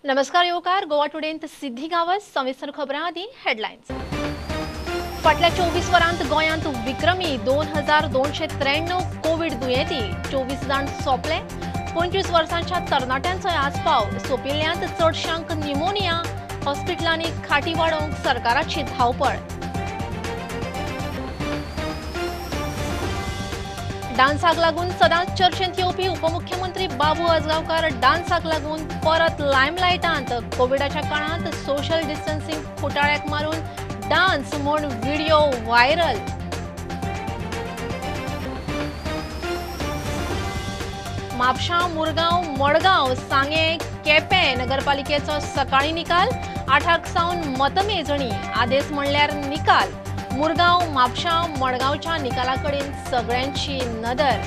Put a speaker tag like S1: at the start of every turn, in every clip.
S1: नमस्कार येवकार गोवा टुडेंत सिद्धी गांवस सविस्तर खबरां आदी हेडलायन्स। फाटल्या 24 वरांत गोंयांत विक्रमी 2293 कोवीड दुयेंती, 24 जाण सोंपले। 25 वर्सांच्या तरणाट्यांचोय आस्पाव। सोंपिल्ल्यांत चडशांक न्युमोनिया। हॉस्पिटलांनी खाटी वाडोवंक सरकाराची धांवपळ। डान्साक लागून सदांच चर्चेंत येवपी उपमुख्यमंत्री बाबू आजगांवकार डान्साक लागून परत लायमलायटांत। कोविडाच्या काळांत सोशल डिस्टन्सिंग खोटाळ्याक मारून डान्स म्हूण व्हिडिओ व्हायरल। म्हापशा, मुरगांव, मडगांव, सांगें, केपें नगरपालिकेचो सकाळीं निकाल। 8 सावन मतमेजणी, आदेश म्हणल्यार निकाल। मुरगांव, म्हापशा, मडगांवच्या निकाला कडेन सगळ्यांची नदर।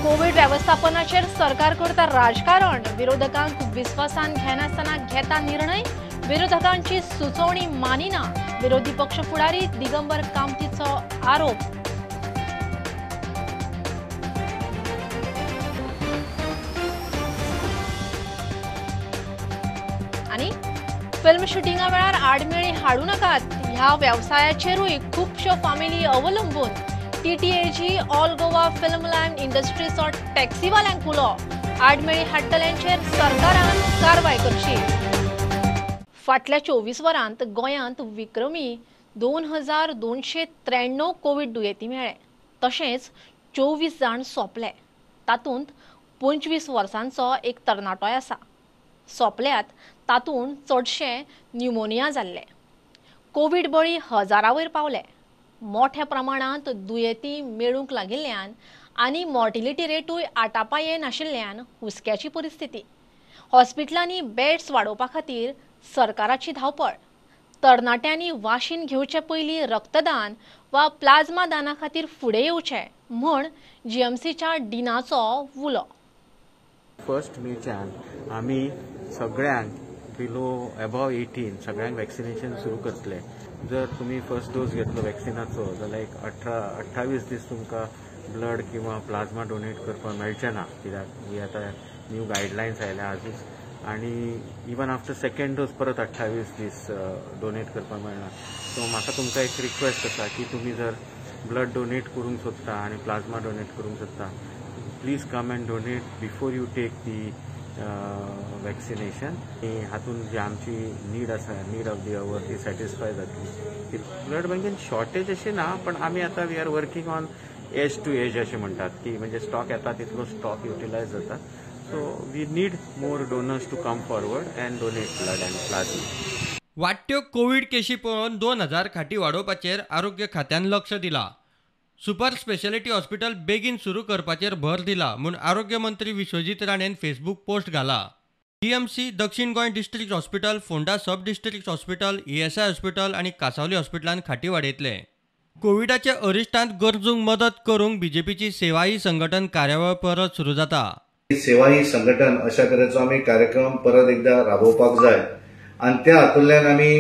S1: कोवीड वेवस्थापनाचेर सरकार करता राजकारण। विरोधकांक विस्वासान घेनासतना घेता निर्णय। विरोधकांची सुचोवणी मानिना। विरोधी पक्ष फुडारी दिगंबर कामतीचो आरोप। आनी फिल्म शुटिंगा वेळार आडमेळी हाडू नाकात ह्या वेवसायाचेरूय खुबश्यो फामिली अवलंबून। TTAG all Goa film line इंडस्ट्रीचो टॅक्सीवाल्यांक उलो। आडमेळी हाडटल्यांचेर सरकारान कारवाय करची। फाटल्या 24 वरांत गोंयांत विक्रमी 2293 कोवीड दुयेंती मेळ्ळे, तशेंच 24 जाण सोंपले। तातूंत 25 वर्सांचो एक तरणाटोय आसा। सोंपल्यात तातूंत चडशे न्युमोनिया जाल्ले। कोवीड बळी हजारा वयर पावले। मोठ्या प्रमाणांत दुयेंती मेळूंक लागिल्ल्यान आनी मॉर्टिलिटी रेटूय आटापा नाशिल्ल्यान हुस्क्याची परिस्थिती। हॉस्पिटलांनी बेड्स वाडोवपा खातीर सरकाराची धांवपळ। तरणाट्यांनी वाशीन घेवचे पयलीं रक्तदान वा प्लाझ्मा दाना खातीर फुडें येवचें म्हूण जीएमसीच्या डिनाचो उलो।
S2: 1 मेच्यान आमी सगळ्यांक बिलो एबव 18 सगळ्यांक वॅक्सिनेशन सुरू करतले। जर तुमी फर्स्ट डोस घेतलो वॅक्सिनाचो जाल्यार एक 28 दीस तुमकां ब्लड किंवा प्लाझ्मा डोनेट करपाक मेळचें ना, कित्याक ही आतां न्यू गायडलायन्स आयल्या आजूच। आनी इवन आफ्टर सेकंड डोस परत 28 दीस डोनेट करपाक मेळना। सो म्हाका तुमकां एक रिक्वेस्ट आसा की तुमी जर ब्लड डोनेट करूंक सोदता आनी प्लाझ्मा डोनेट करूंक सोदता, please come and donate before you take the vaccination. हातून जी आमची नीड आसा, नीड ऑफ the our, ती सॅटिस्फाय जातली। ब्लड बँकेन शॉर्टेज अशी ना, पण आमी आतां we are working on edge to edge अशें म्हणटात की म्हणजे स्टॉक येता तितलो स्टॉक युटिलायज जाता। So we need more donors to come forward and donate blood and plasma.
S3: वाडट्यो कोवीड केशी पळोवन 2000 खाटी वाडोवपाचेर आरोग्य खात्यान लक्ष दिलां। सुपर स्पेशालिटी हॉस्पिटल बेगीन सुरू करपाचेर भर दिला म्हूण आरोग्य मंत्री विश्वजीत राणेन फेसबूक पोस्ट घाला। जीएमसी, दक्षिण Goa district hospital, Ponda sub district hospital, ESI hospital आनी कासावली हॉस्पिटलान खाटी वाडयतले। कोविडाच्या अरिश्टांत गरजूंक मदत करूंक बीजेपीची सेवाही संघटन कार्यावळ परत सुरू जाता।
S4: सेवाही संघटन अशा तरेचो आमी कार्यक्रम परत एकदा राबोवपाक जाय आनी त्या हातूंतल्यान आमी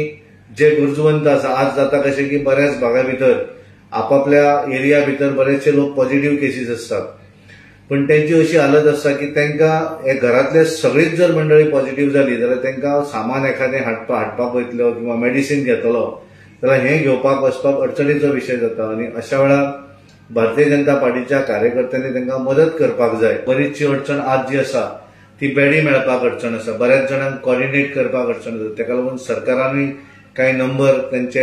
S4: जे गरजूवंत आसा, आज जाता कशें की बऱ्याच भागा भितर आपापल्या एरिया भितर बरेचशे लोक पॉझिटिव्ह केसीस आसतात, पण त्यांची अशी हालत आसता की तांकां हे घरांतले सगळीच जर मंडळी पॉझिटिव्ह जाली जाल्यार तांकां सामान एखादें हाडपाक वयतलो किंवा मेडिसीन घेतलो जाल्यार हें घेवपाक वचपाक अडचणीचो विशय जाता। आनी अशा वेळार भारतीय जनता पार्टीच्या कार्यकर्त्यांनी तांकां मदत करपाक जाय। बरीचशी अडचण आज जी आसा ती बेडी मेळपाक अडचण आसा, बऱ्याच जाणांक कॉर्डिनेट करपाक अडचण आसा। ताका लागून सरकारानूय कांय नंबर त्यांचे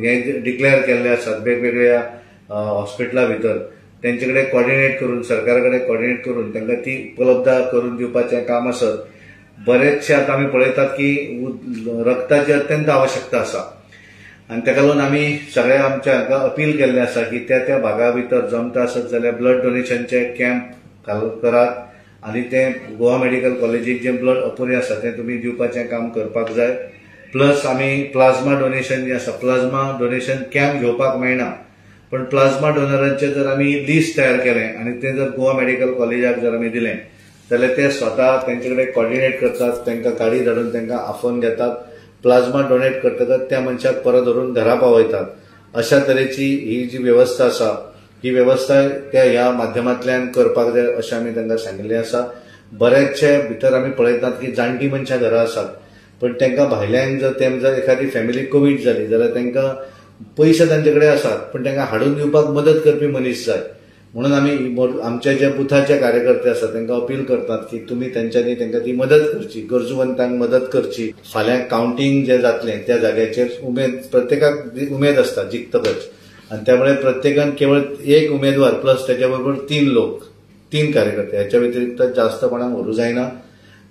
S4: हे डिक्लेअर केल्ले आसात वेगवेगळ्या हॉस्पिटला भितर, तेंचे कडेन कॉर्डिनेट करून, सरकारा कडेन कॉर्डिनेट करून तांकां ती उपलब्ध करून दिवपाचें काम आसत। बरेचशे आतां आमी पळयतात की रक्ताची अत्यंत आवश्यकता आसा आनी ताका लागून आमी सगळ्या आमच्या हांकां अपील केल्लें आसा की त्या त्या भागा भितर जमता आसत जाल्यार ब्लड डोनेशनचे कॅम्प करात आनी ते गोवा मेडिकल कॉलेजीक जें ब्लड अपुरें आसा तें तुमी दिवपाचें काम करपाक जाय। प्लस आमी प्लाझ्मा डोनेशन जे आसा, प्लाझ्मा डोनेशन कॅम्प घेवपाक मेळना, पण प्लाझ्मा डोनरांचे जर आमी लिस्ट तयार केलें आनी तें जर गोवा मेडिकल कॉलेजाक जर आमी दिलें जाल्यार ते स्वता तेंचे कडेन कॉर्डिनेट करतात, तांकां गाडी धाडून तांकां आफोवन घेतात, प्लाझ्मा डोनेट करतकच त्या मनशाक परत व्हरून घरा पावयतात। अशा तरेची ही जी वेवस्था आसा ही वेवस्था त्या ह्या माध्यमांतल्यान करपाक जाय अशें आमी तांकां सांगिल्लें आसा। बऱ्याचशे भितर आमी पळयतात की जाणटी मनशां घरा आसात, पण तांकां भायल्यान जर ते जर एखादी फॅमिली कोवीड जाली जाल्यार तांकां पयशे तांचे कडेन आसात पण तांकां हाडून दिवपाक मदत करपी मनीस जाय. म्हणून आमी आमचे जे बुथाचे कार्यकर्ते आसात तांकां अपील करतात की तुमी तेंच्यांनी तांकां ती मदत करची, गरजूवंतांक मदत करची. फाल्यां कावंटींग जें जातलें त्या जाग्याचेर उमेद प्रत्येकाक उमेद आसता जिखतकच, आनी त्यामुळे प्रत्येकान केवळ एक उमेदवार प्लस त्याच्या बरोबर 3 लोक, 3 कार्यकर्ते ह्याच्या व्यतिरिक्त जास्त कोणाक व्हरूं जायना.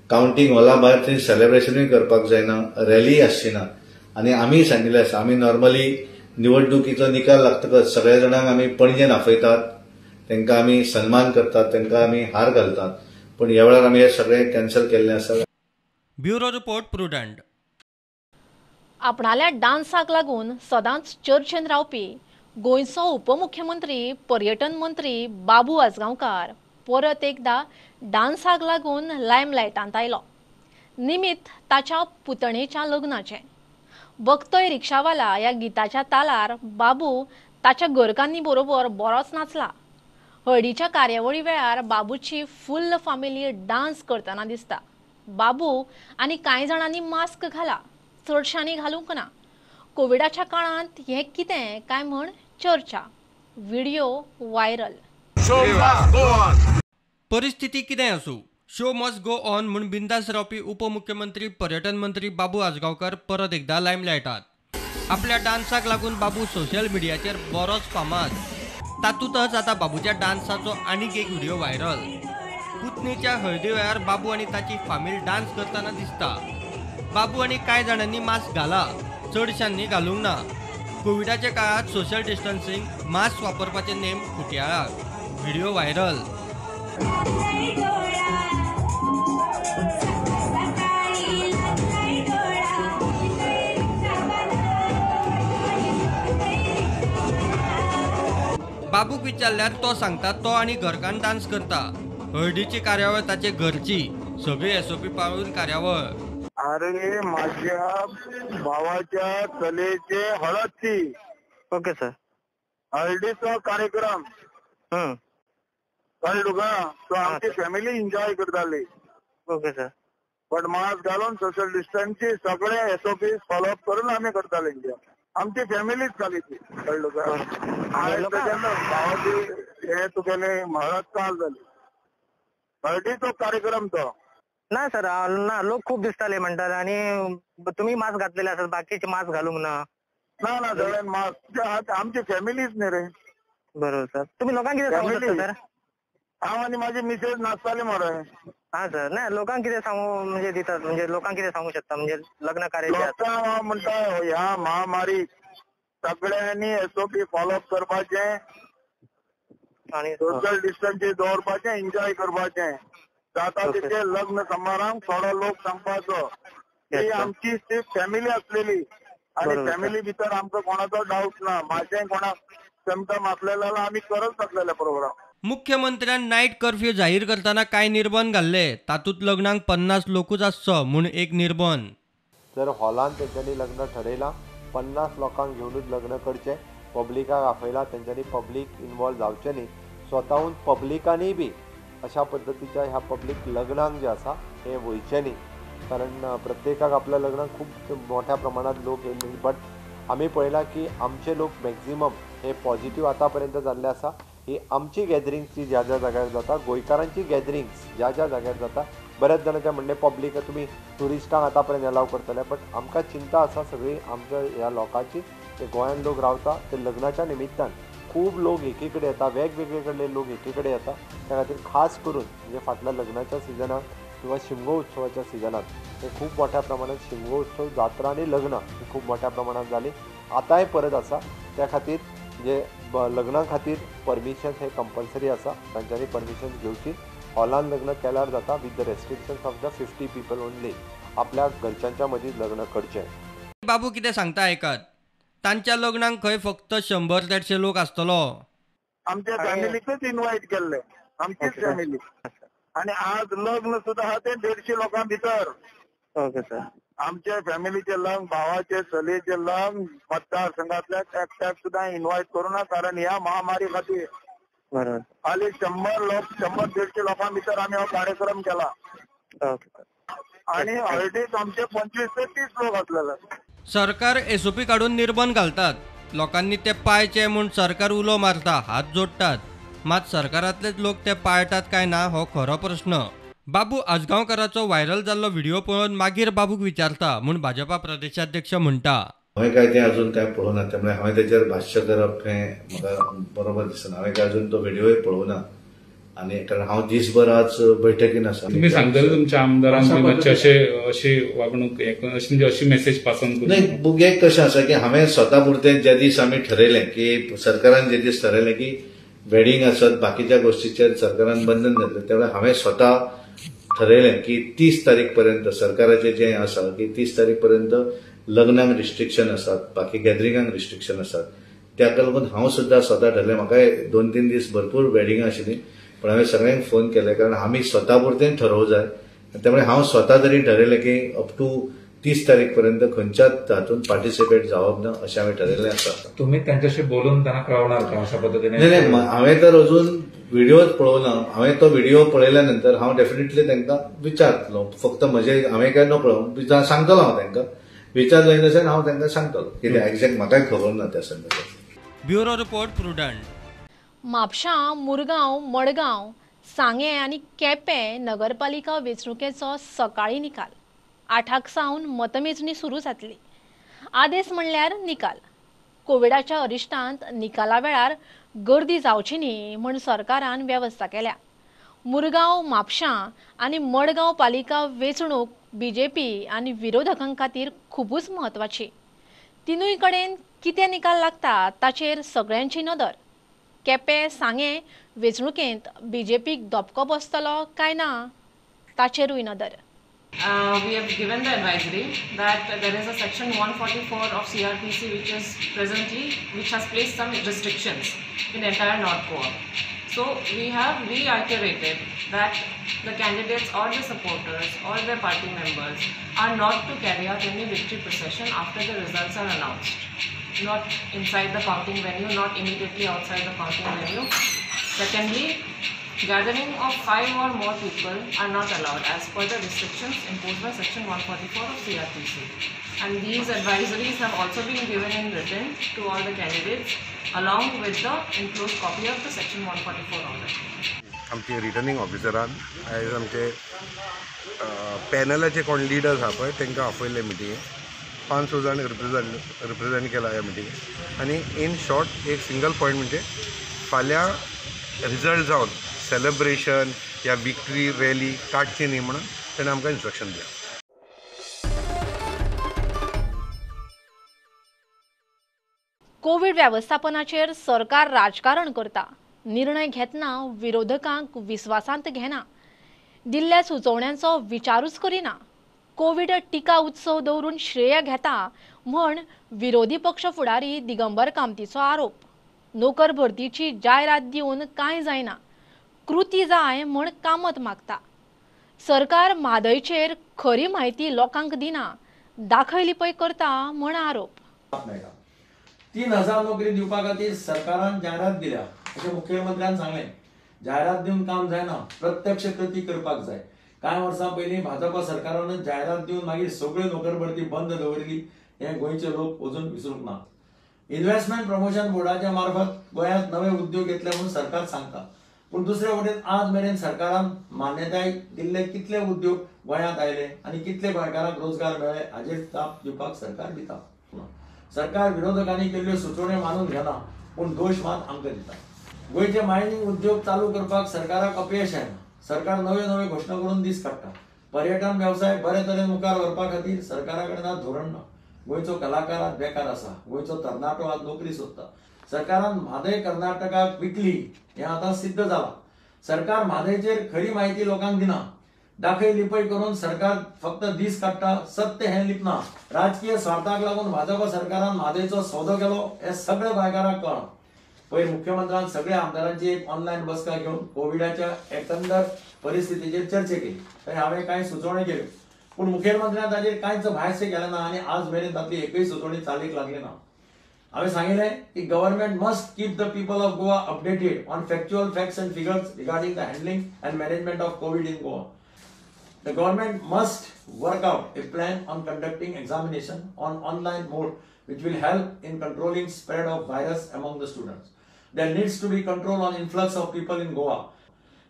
S4: कावंटींग हॉला भायर थंय सेलेब्रेशनूय करपाक जायना, रॅलीय आसची ना. आनी आमी सांगिल्लें आसा, आमी नॉर्मली निवडणुकीचो निकाल लागतकच सगळ्या जाणांक आमी पणजेन आपयतात, तांकां आमी सन्मान करतात, तांकां आमी हार घालतात, पण ह्या वेळार आमी हे सगळें कॅन्सल केल्लें आसा.
S3: Bureau report, Prudent.
S1: आपणाल्या डान्साक लागून सदांच चर्चेन रावपी गोंयचो उपमुख्यमंत्री पर्यटन मंत्री बाबू आजगांवकार परत एकदा डान्साक लागून लायमलायटांत आयलो. निमित्त ताच्या पुतणेच्या लग्नाचें. बघतोय रिक्षावाला ह्या गीताच्या तालार बाबू ताच्या घरकान्नी बरोबर बरोच नाचला. हळदीच्या कार्यावळी वेळार बाबूची फुल्ल फामिली डान्स करतना दिसता. बाबू आनी कांय जाणांनी मास्क घाला, चडशांनी घालूंक ना. कोविडाच्या काळांत हें कितें काय म्हण चर्चा, व्हिडिओ व्हायरल.
S3: परिस्थिती कितें आसूं, शो मस्ट गो ऑन म्हूण बिंदास रावपी उपमुख्यमंत्री पर्यटन मंत्री बाबू आजगांवकार परत एकदा लायमलायटात. आपल्या डान्साक लागून बाबू सोशल मिडियाचेर बरोच फामाद. तातूंतच आतां बाबूच्या डान्साचो आनीक एक व्हिडिओ व्हायरल. पुतणीच्या हळदी वेळार बाबू आनी ताची फामील डान्स करतना दिसता. बाबू आनी कांय जाणांनी मास्क घाला, चडशांनी घालूंक ना. कोविडाच्या काळांत सोशल डिस्टन्सिंग, मास्क वापरपाचे नेम खुटयाळाक. Video viral. बाबूक विचारल्यार तो सांगता तो आनी घरकान्न डान्स करता. हळदीची कार्यावळ ताचे घरची, सगळी एसओपी पाळून कार्यावळ.
S5: अरे माझ्या भावाच्या चलेचे हळद ती.
S6: Okay sir.
S5: हळदीचो कार्यक्रम कळ्ळें तुका, सो आमची फॅमिली एन्जॉय करताली.
S6: Okay sir.
S5: बट मास्क घालून सोशल डिस्टन्सी सगळे एसओपी फॉलोअप करून आमी करताले एन्जॉय. आमची फॅमिलीच जाली ती, कळ्ळें तुका. भावाची हे तुगेले हळद काल जाली, हळदीचो कार्यक्रम तो.
S6: ना सर, ना लोक खूप दिसताले म्हणटाले आणि तुम्ही मास्क घातलेले आसात, बाकीचे मास्क घालूंक ना.
S5: ना ना सगळ्यान मास्क, आमची फॅमिलीच न्ही रे.
S6: बरोबर सर. तुम्ही लोकांक कितें सांगू शकता सर?
S5: हांव आनी माझी मिसेस नाचताली मरे.
S6: हा सर. नाही लोकांक कितें सांगू म्हणजे दितात, म्हणजे लोकांक कितें सांगू शकता म्हणजे लग्न कार्य
S5: लोकांक हांव म्हणटा ह्या महामारी सगळ्यांनी एसओपी फॉलोअप करपाचें
S6: आणि
S5: सोशल डिस्टन्स दवरपाचें, एन्जॉय करपाचें. जाता तितके लग्न समारंभ थोडो लोक सांगपाचो. ही आमची फॅमिली आसलेली आणि फॅमिली भितर आमकां कोणाचो डावट ना. माझे कोणाक सिमटम आसलेले जाल्यार आमी करच नासलेले प्रोग्राम.
S3: मुख्यमंत्र्यान नायट कर्फ्यू जाहीर करतना कांय निर्बंध घाल्ले, तातूंत लग्नाक 50 लोकूच आसचो म्हूण एक निर्बंध.
S7: जर हॉलान तेंच्यांनी लग्न ठरयलां 50 लोकांक घेवनूच लग्न करचें, पब्लिकाक आपयलां तेंच्यांनी पब्लीक इनवॉल्व जावचें न्ही. स्वताहून पब्लिकांनी बी अशा पद्दतीच्या ह्या पब्लीक लग्नाक जे आसा हे वयचें न्ही, कारण प्रत्येकाक आपल्या लग्नाक खूब मोठ्या प्रमाणात लोक येयले. बट आमी पळयलां की आमचे लोक मॅक्झिमम हे पॉझिटिव्ह आतां पर्यंत जाल्ले आसा. ही आमची गॅदरिंग्स जी ज्या ज्या जाग्यार जाता, गोंयकारांची गॅदरिंग्स ज्या ज्या जाग्यार जाता, बऱ्याच जाणांचें म्हणणें पब्लीक तुमी ट्युरिस्टांक आतां पर्यंत एलाव करतले, बट आमकां चिंता आसा सगळी आमच्या ह्या लोकांची. ते गोंयांत लोक रावता ते लग्नाच्या निमित्तान खूब लोक एकी कडेन येता, वेगवेगळे कडले लोक एकी कडेन येता. त्या खातीर खास करून म्हणजे फाटल्या लग्नाच्या सिजनाक किंवा शिमगो उत्सवाच्या सिजनात हे खूब मोठ्या प्रमाणात शिमगो उत्सव, जात्रा आनी लग्नां ही खूब मोठ्या प्रमाणात जाली, आतांय परत आसा. त्या खातीर म्हणजे लग्ना खातीर परमिशन हे कंपल्सरी आसा, तांच्यांनी परमिशन घेवची. हॉलान लग्न केल्यार जाता with the restrictions of the 50 people only. आपल्या घरच्यांच्या मदीं लग्न करचें.
S3: बाबू कितें सांगता आयकात. तांच्या लग्नाक खंय फक्त 100-150 लोक आसतलो.
S5: आमच्या फॅमिलीकच इन्वायट केल्ले, आमचीच फॅमिली. आणि आज लग्न सुद्धा आहा ते 150 लोकां भितर.
S6: Okay sir.
S5: आमच्या फॅमिलीचे लग्न, भावाचे चलयेचे लग्न मतदारसंघातल्या एकट्याक सुद्धा इन्वायट करूं ना, कारण ह्या महामारी खातीर
S6: बरोबर.
S5: हाली 100 लोक 100-150 लोकां भितर आमी हो कार्यक्रम केला आणि हळदीक आमचे 25 ते 30 लोक आसलेले.
S3: सरकार एसओपी काडून निर्बंध घालतात, लोकांनी ते पाळचे म्हूण सरकार उलो मारता, हात जोडटात, मात सरकारांतलेच लोक ते पाळटात काय ना हो खरो प्रश्न. बाबू आजगांवकाराचो व्हायरल जाल्लो व्हिडिओ पळोवन मागीर बाबूक विचारता म्हूण भाजपा प्रदेशाध्यक्ष म्हणटा.
S4: हांवें काय तें अजून काय पळोवना, त्यामुळे हांवें तेचेर भाश्य करप हें म्हाका बरोबर दिसना. हांवें काय अजून तो व्हिडिओय पळोवना आनी कारण हांव दीसभर आज बैठकीन आसा.
S8: तुमी सांगतले तुमच्या आमदारांक मातशे अशे अशी वागणूक म्हणजे अशी मेसेज पास ऑन
S4: नाही. बुग्याक कशें आसा की हांवें स्वता पुरतें ज्या दीस आमी ठरयलें की सरकारान जे दीस ठरयलें की वेडिंग आसत बाकीच्या गोष्टीचेर सरकारान बंधन घातलें, त्यावेळेर हांवें स्वता ठरयलें की 30 तारीख पर्यंत सरकाराचें जें आसा की 30 तारीख पर्यंत लग्नांक रिस्ट्रिक्शन आसात, बाकी गॅदरिंगांक रिस्ट्रिक्शन आसात. त्याका लागून हांव सुद्दां स्वता ठरलें. म्हाका 2-3 दीस भरपूर वेडिंगां आशिल्लीं, पण हांवें सगळ्यांक फोन केले कारण आमी स्वता पुरतें ठरोवंक जाय. त्यामुळे हांव स्वता तरी ठरयलें की अप टू 30 तारीख पर्यंत खंयच्याच हातून पार्टिसिपेट जावप ना अशें हांवें ठरयलें आसा.
S9: तुम्ही त्यांच्याशी बोलून त्यांना कळवणार का अशा पद्दतीने?
S4: नाही नाही, हांवें तर अजून व्हिडिओच पळोवना. हांवें तो व्हिडिओ पळयल्या नंतर हांव डेफिनेटली तांकां विचारतलो. फक्त म्हजे हांवें काय नकळो सांगतलो, हांव तांकां विचारलो इन हांव तांकां सांगतलो कितें एक्झॅक्ट म्हाकाय खबर ना त्या संदर्भात.
S3: Bureau report, Prudent.
S1: म्हापशां, मुरगांव, मडगांव, सांगें आनी केपें नगरपालिका वेंचणुकेचो सकाळीं निकाल. 8 सावन मतमेजणी सुरू जातली. आदेस म्हणल्यार निकाल. कोविडाच्या अरिश्टांत निकाला वेळार गर्दी जावची न्ही म्हूण सरकारान वेवस्था केल्या. मुरगांव, म्हापशां आनी मडगांव पालिका वेंचणूक बीजेपी आनी विरोधकां खातीर खुबूच म्हत्वाची. तिनूय कडेन कितें निकाल लागता ताचेर सगळ्यांची नदर. केपें, सांगें वेंचणुकेंत बीजेपीक धपको बसतलो काय ना ताचेरूय नदर.
S10: We have given the advisory that there is a section 144 of CRPC which is presently, which has placed some restrictions in entire North Goa. So we have reiterated that the candidates or the supporters or their party members are not to carry out any victory procession after the results are announced. Not inside the counting venue, not immediately outside the counting venue. Secondly, gathering of 5 or more people are not allowed as per the restrictions imposed by section 144 of CRPC. And these advisories have also been given in written to all the candidates along with the enclosed copy of the section 144 order.
S11: आमचे returning ऑफिसरान आयज आमचे पॅनलाचे कोण leaders आहा पळय तांकां आपयल्ले मिटिंगेक. 5-6 जाण represent केला ह्या मिटिंगेक. आनी इन शॉर्ट एक सिंगल पॉयंट म्हणजे फाल्यां रिजल्ट जावन सेलिब्रेशन या विक्ट्री रॅली काडची न्ही म्हणून ताणें आमकां इन्स्ट्रक्शन दिलां.
S1: कोवीड वेवस्थापनाचेर सरकार राजकारण करता. निर्णय घेतना विरोधकांक विस्वासांत घेना, दिल्ल्या सुचोवण्यांचो विचारूच करिना. कोवीड टिका उत्सव दवरून श्रेय घेता म्हण विरोधी पक्ष फुडारी दिगंबर कामतीचो आरोप. नोकर भरतीची जायरात दिवन कांय जायना, कृती जाय म्हण कामत मागता. सरकार म्हादयचेर खरी म्हायती लोकांक दिना, दाखय लिपय करता म्हण आरोप.
S12: 3000 नोकरी दिवपा खातीर सरकारान जायरात दिल्या अशें मुख्यमंत्र्यान सांगलें. जायरात दिवन काम जायना, प्रत्यक्ष कृती करपाक जाय. कांय वर्सां पयलीं भाजपा सरकारान जायरात दिवन मागीर सगळ्यो नोकर भरती बंद दवरिल्ली हें गोंयचे लोक अजून विसरूंक ना. इन्व्हेस्टमेंट प्रमोशन बोर्डाच्या मार्फत गोंयांत नवे उद्योग येतले म्हणून सरकार सांगता, पूण दुसरे वटेन आज मेरेन सरकारान मान्यताय दिल्ले कितले उद्योग गोंयांत आयले आनी कितले गोंयकारांक रोजगार मेळ्ळे हाचेर जाप दिवपाक सरकार दिता. सरकार विरोधकांनी केल्ल्यो सुचोवण्यो मानून घेना, पूण दोश मात आमकां दिता. गोंयचे मायनिंग उद्योग चालू करपाक सरकाराक अपयश आयलां. सरकार नव्यो नव्यो घोशणा करून दीस काडटा. पर्यटन वेवसाय बरे तरेन मुखार व्हरपा खातीर सरकारा कडेन आज धोरण ना. गोंयचो कलाकार आज बेकार आसा, गोंयचो तरणाटो आज नोकरी सोदता. सरकारान म्हादय कर्नाटकाक विकली हें आतां सिद्ध जालां. सरकार म्हादयचेर खरी म्हायती लोकांक दिना. दाखय लिपय करून सरकार फक्त दीस काडटा, सत्य हें लिपना. राजकीय स्वार्थाक लागून भाजपा सरकारान म्हादयचो सौदो केलो हें सगळ्या गोंयकारांक कळ्ळां. पयर मुख्यमंत्र्यान सगळ्या आमदारांची एक ऑनलायन बसका घेवन कोविडाच्या एकंदर परिस्थितीचेर चर्चा केली. थंय हांवें कांय सुचोवण्यो केल्यो, पूण मुखेलमंत्र्यान ताचेर कांयच भायरशें केलें ना आनी आज मेरेन तातली एकूय सुचोवणी चालीक लागली ना. हांवें सांगिल्लें की government must keep the people of Goa updated on factual facts and figures regarding the handling and management of COVID in Goa. The government must work out a plan on conducting examination on online mode which will help in controlling spread of virus among the students. There needs to be control on influx of people in Goa.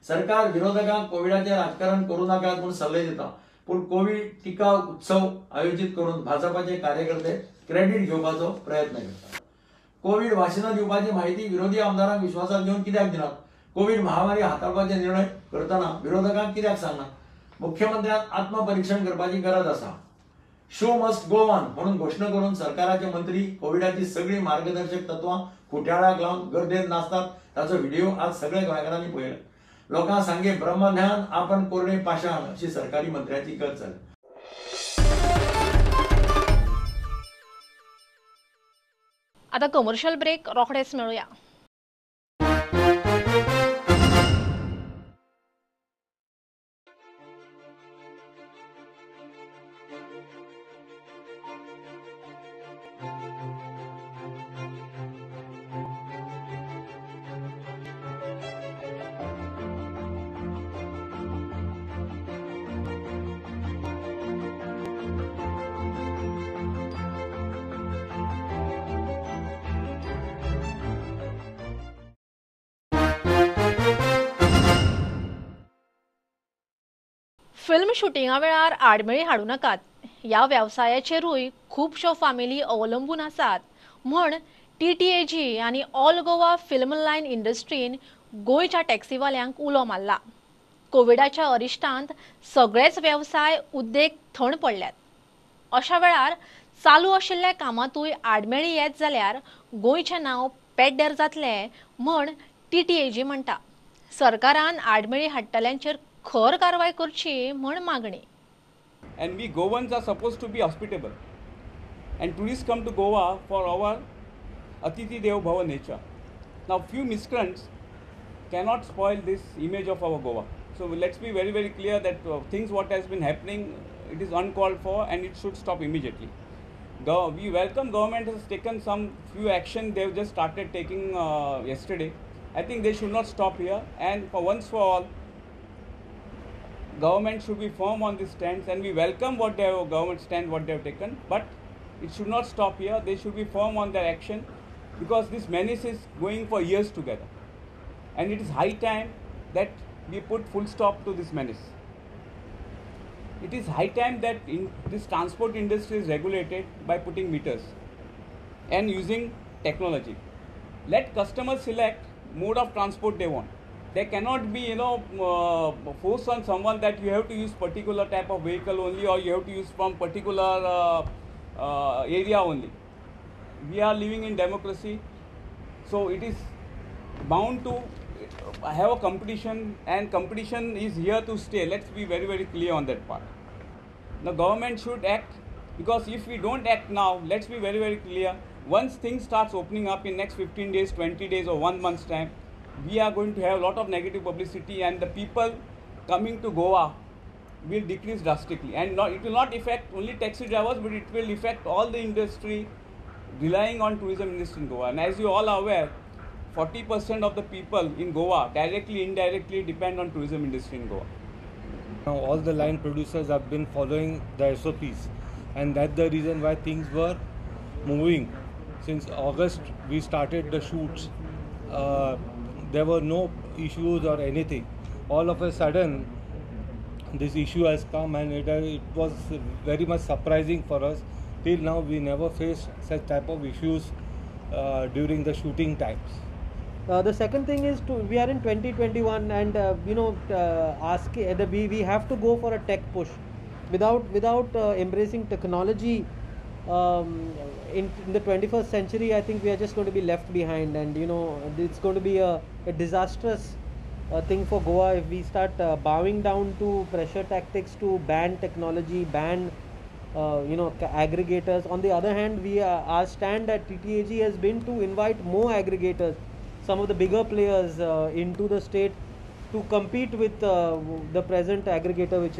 S12: सरकार विरोधकांक कोविडाचें राजकारण करूं नाकात म्हूण सल्ले दिता, पूण Covid टिका उत्सव आयोजीत करून भाजपाचे कार्यकर्ते क्रेडीट घेवपाचो प्रयत्न करतात. कोविड वासिनां दिवपाची माहिती विरोधी आमदारांक विश्वासात घेवन कित्याक दिनात? कोविड महामारी हाताळपाचे निर्णय करतना विरोधकांक कित्याक सांगनात? मुख्यमंत्र्यान आत्मपरीक्षण करपाची गरज आसा. शो मस्ट गो ऑन म्हणून घोशणा करून सरकाराचे मंत्री कोविडाची सगळी मार्गदर्शक तत्वां खुट्याळाक लावन गर्देन नाचतात ताचो व्हिडिओ आज सगळ्या गोंयकारांनी पळयला. लोकांक सांगे ब्रह्मज्ञान आपण कोरडे पाषाण अशी सरकारी मंत्र्याची गत जाली.
S1: आता कमर्शियल ब्रेक, रोखडेच मेळुया. फिल्म शुटिंगा वेळार आडमेळी हाडूं नाकात. ह्या वेवसायाचेरूय खुबश्यो फामिली अवलंबून आसात म्हण TTAG आनी ऑल गोवा फिल्म लायन इंडस्ट्रीन गोंयच्या टॅक्सीवाल्यांक उलो मारला. कोविडाच्या अरिश्टांत सगळेच वेवसाय उद्देग थंड पडल्यात. अशा वेळार चालू आशिल्ल्या कामांतूय आडमेळी येत जाल्यार गोंयचें नांव पेड्ड्यार जातलें म्हण TTAG म्हणटा. सरकारान आडमेळी हाडटल्यांचेर खर कारवाय करची म्हण मागणी.
S13: And we Goans are supposed to be hospitable, and tourists come to Goa for our Atithi Devo Bhava nature. Now few miscreants cannot spoil this image of our Goa. So let's be very very clear that things what has been happening, it is uncalled for and it should stop immediately. We welcome government has taken some few action. They have just started taking yesterday. I think they should not stop here, and for once for all, government should be firm on this stance, and we welcome what they have, government stand what they have taken, but it should not stop here. They should be firm on their action, because this menace is going for years together, and it is high time that we put full stop to this menace. It is high time that this transport industry is regulated by putting meters and using technology. Let customers select mode of transport they want. There cannot be, force on someone that you have to use particular type of vehicle only, or you have to use from particular area only. We are living in democracy, so it is bound to have a competition, and competition is here to stay. Let's be very, very clear on that part. The government should act, because if we don't act now, let's be very, very clear, once things starts opening up in next 15 days, 20 days or 1 month's time, we are going to have a lot of negative publicity, and the people coming to Goa will decrease drastically. And it will not affect only taxi drivers, but it will affect all the industry relying on tourism industry in Goa. And as you all are aware, 40% of the people in Goa directly, indirectly depend on tourism industry in Goa.
S14: Now all the line producers have been following the SOPs, and that's the reason why things were moving. Since August we started the shoots, there were no issues or anything. All of a sudden this issue has come, and it was very much surprising for us. Till now we never faced such type of issues during the shooting times.
S15: The second thing is we are in 2021, and we have to go for a tech push. Without embracing technology in the 21st century, I think we are just going to be left behind, and it's going to be a disastrous thing for Goa if we start bowing down to pressure tactics to ban technology, ban aggregators. On the other hand, our stand at TTAG has been to invite more aggregators, some of the bigger players into the state to compete with the present aggregator which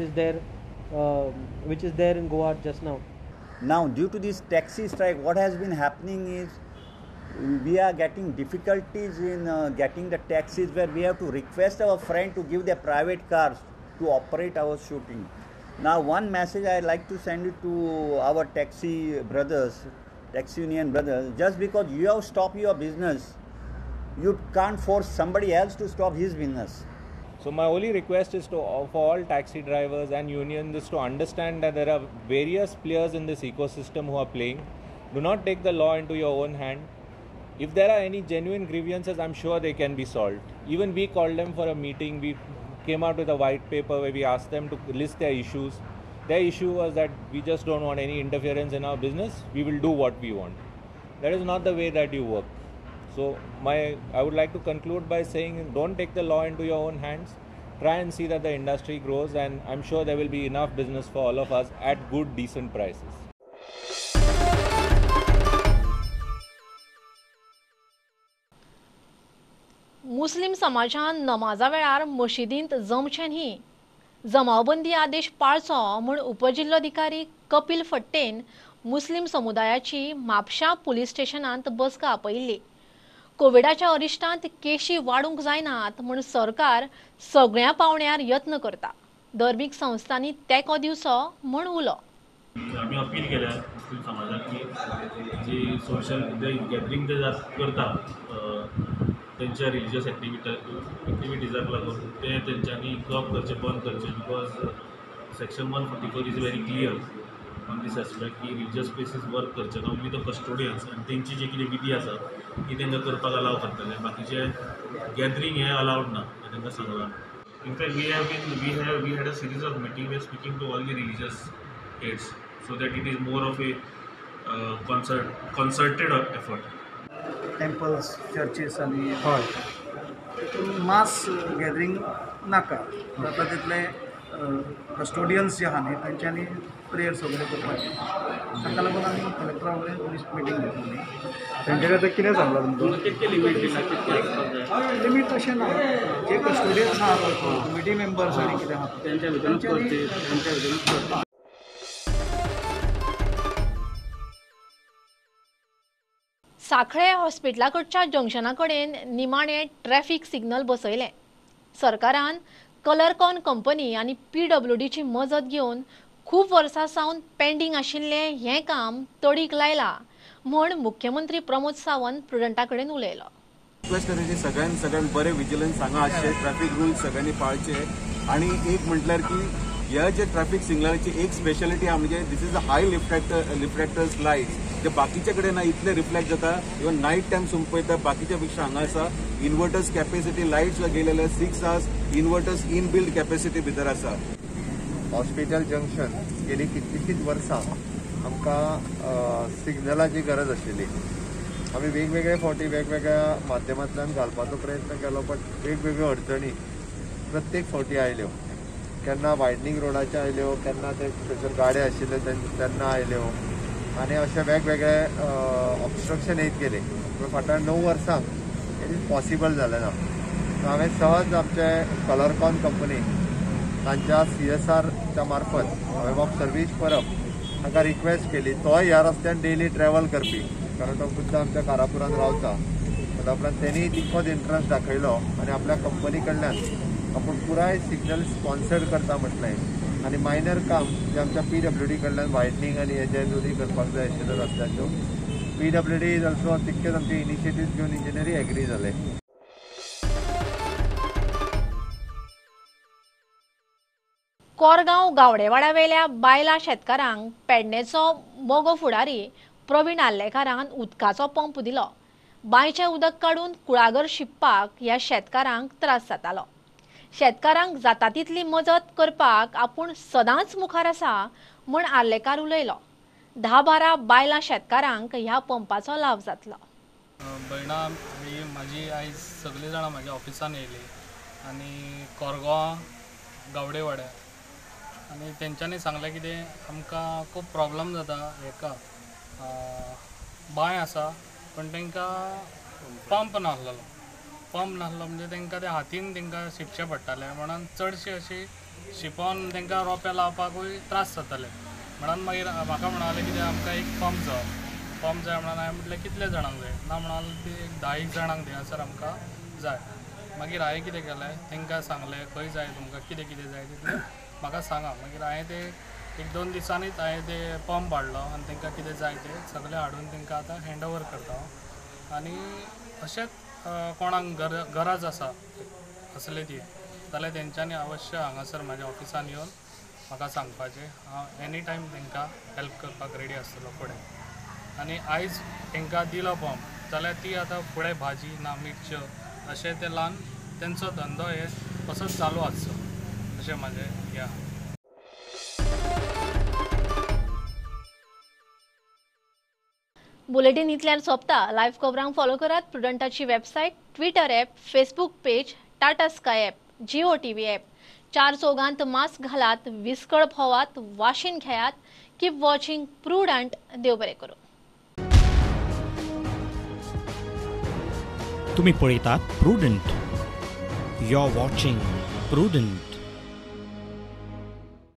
S15: is there in Goa just now.
S16: Now, due to this taxi strike, what has been happening is We are getting difficulties in getting the taxis where we have to request our friend to give their private cars to operate our shooting. Now one message I like to send it to our taxi brothers, taxi union brothers, just because you have stopped your business, you can't force somebody else to stop his business.
S17: So my only request is to for all taxi drivers and unions is to understand that there are various players in this ecosystem who are playing. Do not take the law into your own hand. If there are any genuine grievances, I'm sure they can be solved. Even we called them for a meeting. We came out with a white paper where we asked them to list their issues. Their issue was that we just don't want any interference in our business. We will do what we want. That is not the way that you work. So I would like to conclude by saying, don't take the law into your own hands. Try and see that the industry grows, and I'm sure there will be enough business for all of us at good, decent prices.
S1: मुस्लिम समाजान नमाजा वेळार मशिदींत जमचें न्ही, जमावबंदी आदेश पाळचो म्हूण उपजिल्लोधिकारी कपिल फट्टेन मुस्लिम समुदायाची म्हापशा police स्टेशनांत बसका आपयिल्ली. कोविडाच्या अरिश्टांत केशी वाडूंक जायनात म्हूण सरकार सगळ्या पावंड्यार यत्न करता. धर्मीक संस्थांनी तेंको दिवचो म्हूण उलो.
S18: आमी अपील केल्या मुस्लिम समाजाक की जी सोशल गॅदरींग ते करता तेंच्या रिलिजियस एक्टिविटीजाक लागून ते तेंच्यांनी कर्ब करचें, बंद करचें, because section 144 is very clear on this aspect की रिलिजियस प्लेसीस वर्क करचें ना, ओन्ली the custodians आनी तेंची जी कितें विधी आसा ती तांकां करपाक अलाव करतले, बाकीचे गॅदरींग हें अलावड ना हें तांकां सांगलां. In fact we had a series of meeting, we are speaking to all the religious heads so that it is more of a concerted effort.
S19: Temples, churches आनी हॉल तितून मास गॅदरींग नाका, जाता तितले कस्टोडियन्स जे आहा न्ही तेंच्यांनी प्रेयर्स वगैरे करपाचे. ताका लागून आमी कलेक्टरा कडेन मिटींग घेतली.
S20: तेंचे कडेन कितें सांगलां तुमकां?
S19: लिमीट अशें ना, जे कस्टोडियन्स आहा कमिटी मेंबर्स आनी कितें आहा तेंच्यांनी.
S1: सांखळे हॉस्पिटला कडच्या जंक्शना कडेन निमाणे ट्रॅफिक सिग्नल बसयलें. सरकारान कलरकॉन कंपनी आनी पीडब्ल्यूडीची मजत घेवन खूब वर्सां सावन पेंडींग आशिल्लें हें काम तडीक लायलां म्हूण मुख्यमंत्री प्रमोद सावंत प्रुडंटा कडेन उलयलो.
S21: रिक्वेस्ट आसा सगळ्यांत सगळ्यांत बरें विजिलन्स हांगा आसचें, ट्रॅफिक रुल्स सगळ्यांनी पाळचे आनी एक म्हटल्यार की ह्या जे ट्रॅफिक सिग्नलाची एक स्पेशालिटी आहा म्हणजे this is a high reflectors lights जे बाकीचे कडेन ना इतले रिफ्लेक्ट जाता, इवन नायट टायम सुद्दां पळयता बाकीच्या पेक्षा हांगा आसा. इन्वर्टर्स कॅपेसिटी लायट्स गेलेले 6 आवर्स इन्वर्टर्स इनबिल्ड कॅपेसिटी भितर आसा.
S7: हॉस्पिटल जंक्शन गेली कितलीशींच वर्सां आमकां सिग्नलाची गरज आशिल्ली. आमी वेगवेगळे फावटी वेगवेगळ्या माध्यमांतल्यान घालपाचो प्रयत्न केलो, बट वेगवेगळ्यो अडचणी प्रत्येक फावटी आयल्यो. केन्ना वायडनींग रोडाचे आयल्यो, केन्ना ते थंयसर गाडे आशिल्ले तेन्ना आयल्यो आनी अशे वेगवेगळे ऑब्स्ट्रक्शन येत गेले. पूण फाटल्या 9 वर्सांक it is possible जालें ना. हांवें सहज आमचे कलरकॉन कंपनी तांच्या CSRच्या मार्फत हांवें बाब सर्वीस परब ताका रिक्वेस्ट केली. तोय ह्या रस्त्यान डेली ट्रॅवल करपी, कारण तो खुद्द आमच्या कारापुरान रावता. त्या उपरांत तेणी तितकोच इंट्रस्ट दाखयलो आनी आपल्या कंपनी कडल्यान आपूण पुराय सिग्नल स्पॉन्सर करता म्हटलें आनी मायनर काम जें आमच्या PWD कडल्यान वायडनींग आनी हेजे दोनूय करपाक जाय आशिल्ले रस्त्याच्यो, PWD is also तितकेच आमचे इनिशिएटीव घेवन इंजिनियरी एग्री जाले.
S1: कोरगांव गावडेवाड्यावेल्या बायलां शेतकारांक पेडणेचो मगो फुडारी प्रवीण आर्लेकारान उदकाचो पंप दिलो. बांयचें उदक काडून कुळागर शिंपपाक ह्या शेतकारांक त्रास जातालो. शेतकारांक जाता तितली मजत करपाक आपूण सदांच मुखार आसा म्हूण आर्लेकार उलयलो. 10-12 बायलां शेतकारांक ह्या पंपाचो लाव जातलो.
S22: भयणां ही म्हाजी आयज सगळीं जाणां म्हाज्या ऑफिसान येयली आनी कोरगांव गावडेवाड्यार आनी तेंच्यांनी सांगलें कितें आमकां खूब प्रॉब्लम जाता हेका बांय आसा पण तांकां पंप नासलेलो. पंप नासलो म्हणजे तांकां ते हातीन तांकां शिंपचें पडटालें, म्हणून चडशी अशी शिंपोन तांकां रोंपे लावपाकूय त्रास जाताले. म्हणून मागीर म्हाका म्हणालें कितें आमकां एक पंप जाय. पंप जाय म्हणून हांवें म्हटलें कितले जाणांक जाय, ना म्हणाल ती एक 10 जाणांक थिंगासर आमकां जाय. मागीर हांवें कितें केलें, तांकां सांगलें खंय जाय तुमकां, कितें कितें जाय तितलें म्हाका सांगा. मागीर हांवें ते 1-2 दिसांनीच हांवें ते पंप हाडलो आनी तांकां कितें जाय तें सगळें हाडून तांकां आतां हँड ओवर करता हांव. आनी अशेंच कोणाक गरज आसा असले ती जाल्यार तेंच्यांनी अवश्य हांगासर म्हाज्या ऑफिसान येवन म्हाका सांगपाचें. हांव एनी टायम तांकां हेल्प करपाक रेडी आसतलो फुडें. आनी आयज तांकां दिलो पंप जाल्यार ती आतां फुडें भाजी ना मिरच्यो अशें ते ल्हान तेंचो धंदो हे असोच चालू आसचो अशें म्हाजें हें आहा.
S1: बुलेटीन इतल्यान सोंपता. लायव्ह खबरांक फॉलो करात प्रुडंटाची website, Twitter app, Facebook page, Tata Sky app, Jio TV app. 4 चौगांत mask घालात, विस्कळ भोवात, वाशीन घेयात. Keep watching Prudent. देव बरें करूं.
S2: तुम्ही पळयतात Prudent. You are watching Prudent.